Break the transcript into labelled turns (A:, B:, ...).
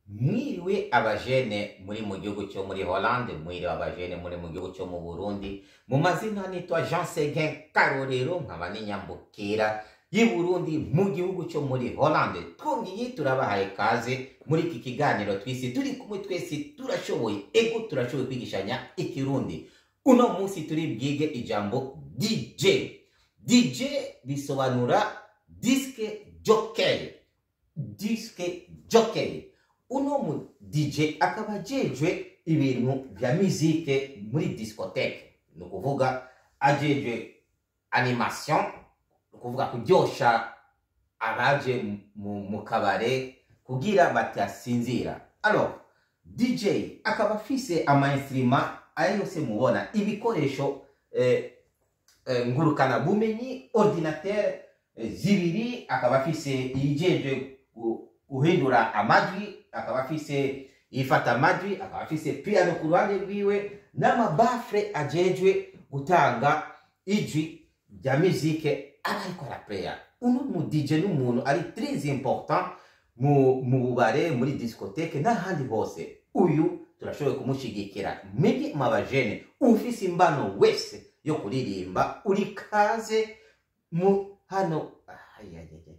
A: Mwiriwe abajene muri mu gihugu cyo muri Hollande, mwiriwe abajene muri mu gihugu cyo mu Burundi. Mu mazina nitwa Jean Seguin Karorero, nkaba n'inyambukira y'i Burundi mu gihugu cyo muri Hollande. Twongeye turabahaye kaze muri iki kiganiro twisi turi kumwe, twese turashoboye, ego turashoboye kwigishanya ikirundi. Uno munsi turi bwige ijambo DJ. DJ bisobanura disc jockey. Disc jockey. Uno mu DJ akaba ajejwe ibintu vya musique muri discothèque, ni ukuvuga ajejwe animation, ni ukuvuga kuryosha abaje mu kabare kugira batasinzira. Alors DJ akaba afise ama instrument aya yose mubona, ibikoresho ngurukana bumenyi, ordinateur zibiri, akaba afise iyijejwe guhindura amajwi, akaba afise ifata amajwi, akaba afise piano ku ruhande rwiwe n'ama baffles ajejwe gutanga ijwi rya musique aba ariko araplaya. Uno mu DJ n'umuntu ari très important mu bubare, muri discothèque n'ahandi hose. Uyu turashoboye kumushigikira. Mwebwe mwabajene ufise imbano wese yo kuririmba, uri kaze mu hano. Ay, ay, ay, ay.